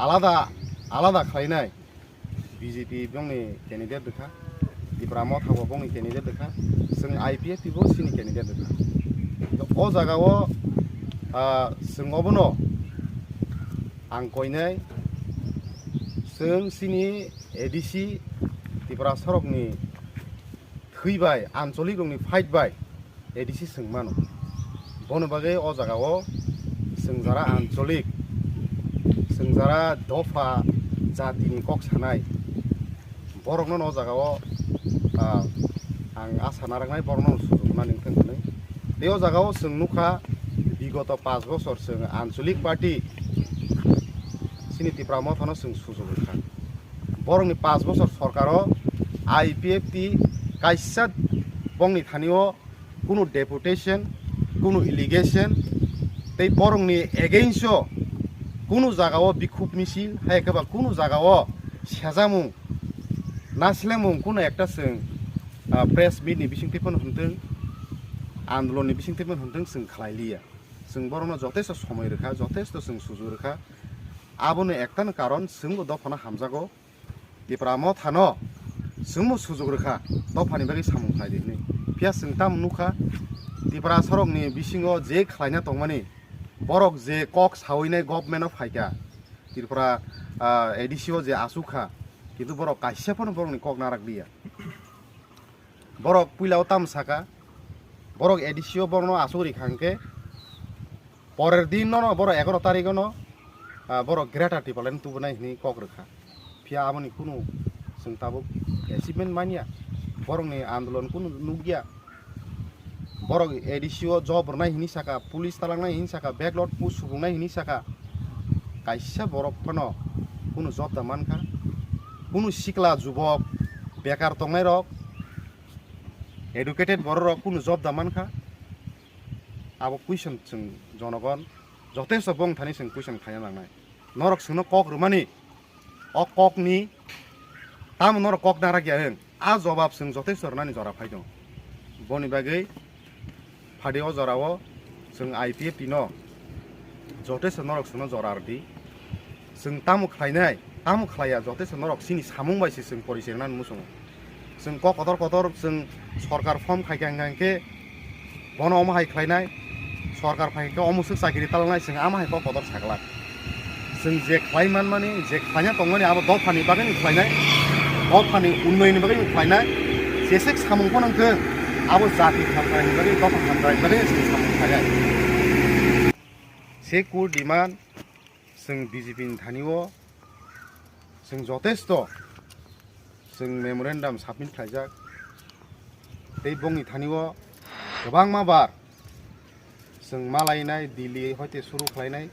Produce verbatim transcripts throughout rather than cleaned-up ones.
Alada, alada khlainai B J P bongni candidate rwkha, Tipra Motha bo bongni candidate rwkha, chwng I P F T bo chini candidate rwkha. O jaga o, ah, chwng obono ang koinai, chwng chini A D C Tipra sorokni thwi bai, ancholik rokni fight bai A D C chwng mano. Bono bagwi o jaga o chwng jara ancholik, chwng jara dopha jatini kok sanai, borokno o jaga o, ah, ang asa naraknai, borokno sujok nani wngthang hwnwi. Tei o jaga o chwng nukha, bigoto panch bochor chwng ancholik party chini Tipra Mothano chwng sujok rwkha. Borokni panch bochor sorkaro I P F T kaisa bongni thani o kunu deputation, kunu allegation, tei borokni against o kunu jaga o bikhuk misil, hai khe ba kunu jaga o sejamung, nasilengmung kunu ekta chwng, ah, press meet ni bisingtwi phano hwntwng, andolon ni bisingtwi phano hwntwng, chwng khlai liya. Chwng borokno jotesto somoi rwkha, jotesto chwng sujuk rwkha. Aboni ektano karon chwngbo dophano hamjago. Tipra Mothano chwngbo sujuk rwkha, dophani bagwi samung khlai di hwnwi. Phiya chwng tamo nukha, Tipra sorokni bisingo je khlaina tongmani, borok je kok sawinai government o phaikha, Tripura, ah, A D C o je achukha, kintu borok kaisa phano borokni kok narak liya. Borok puila o tamo saka, borok A D C o borokno achuk rikha hwnkhe, porer din no, no, borok egaroh tarikh o no, ah, borok Greater Tipraland tubunai hwnwi kok rwkha. Phiya aboni kunu chwng tabuk achievement manya, borokni andolon kunu nukya. Borok A D C o job rwnai hwnwi saka, police talangnai hwnwi saka, backlot post subungnai hwnwi saka. Kaisa borok phano kunu job da mankha. Kunu sikla jubok bekar tongnairok, educated bororok kunu job da mankha. Abo question chwng jonogon jotesto bongthani chwng question khaina nangnai. Norok chwngno kok rwmani, o kokni tamo norok kok narakya hwn? A jobab chwng jotesto rwnani jora phai tongo. Boni bagwi phadi o jorao chwng I P F T no jotesto norok chwngno jora rwdi. Chwng tamo khlainai, tamo khlaiya, jotesto norok chini samung bai se chwng porichai rwnani muchungo. Chwng kok kotor kotor chwng sorkar form khaikha hwnkha hwnkhe bono omo hai khlainai, sorkar phai khe omo swk chakiri talangnai, chwng ama hai kok kotor saglak. Chwng je khlai manmani, je khlaina tongmani abo dophani bagwino khlainai, dophani unnoyonni bagwino khlainai, jeswk samung phano wngthwng abo jati hamkraini bagwi, dopha hamkraini bagwi chwng samung khlainai. Se kur demand chwng B J P ni thani o chwng jotesto chwng memorandum submit khlaijak. Tei bongni thani o kwbangma bar chwng malainai, Delhi hoite suru khlainai,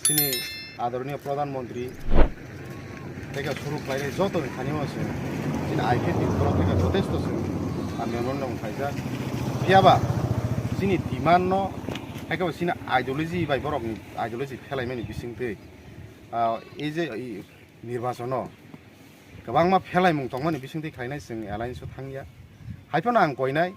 chini adoroniyo Pradhan Mantri tei khe suru khlainai jotoni thani o chwng chini I P F T ni borok tei khe jotesto chwng a memorandum khlaijak. Phiya ba chini demand no hai khe bo chini ideology bai borokni ideology phelaimani bisingtwi, ah, ei je, i, nirbachon o kwbangma phelaimung tongmani bisingtwi khlainai chwng alliance o thangya. Hai phano ang koinai,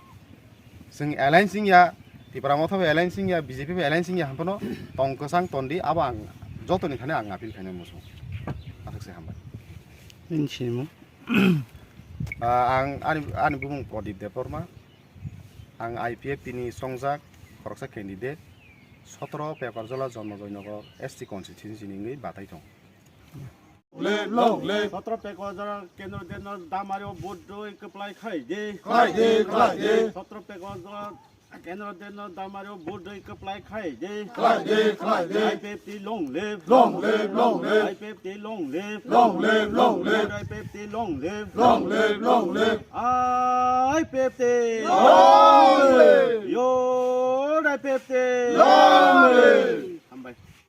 chwng alliance wngya, Tipra Motha bai alliance wngya, B J P bai alliance wngya, hai phano tong kwchang tondi, abo ang jotoni thani ang appeal khainai muchung. Athak se hambai. Nini sinimung? Ah, ang ani, ani bumung Pradip Debbarma. Ang I P F T ni songjak khoroksa candidate, sotoro Peparjola Jonmojoynagar S T constituency ni wngwi batai tongo. Live, long live. Sotro peko jora kendro deno damari o vote doi keplai khai de. Khai de, khai de. Sotro peko jora kendro deno damari o vote doi keplai khai de. Khai de, khai de. I P F T long live. Long live, long live. I P F T long live. Long live, long live. I P F T long live. Long live, long live. I P F T. Long live. Your I P F T. Long live.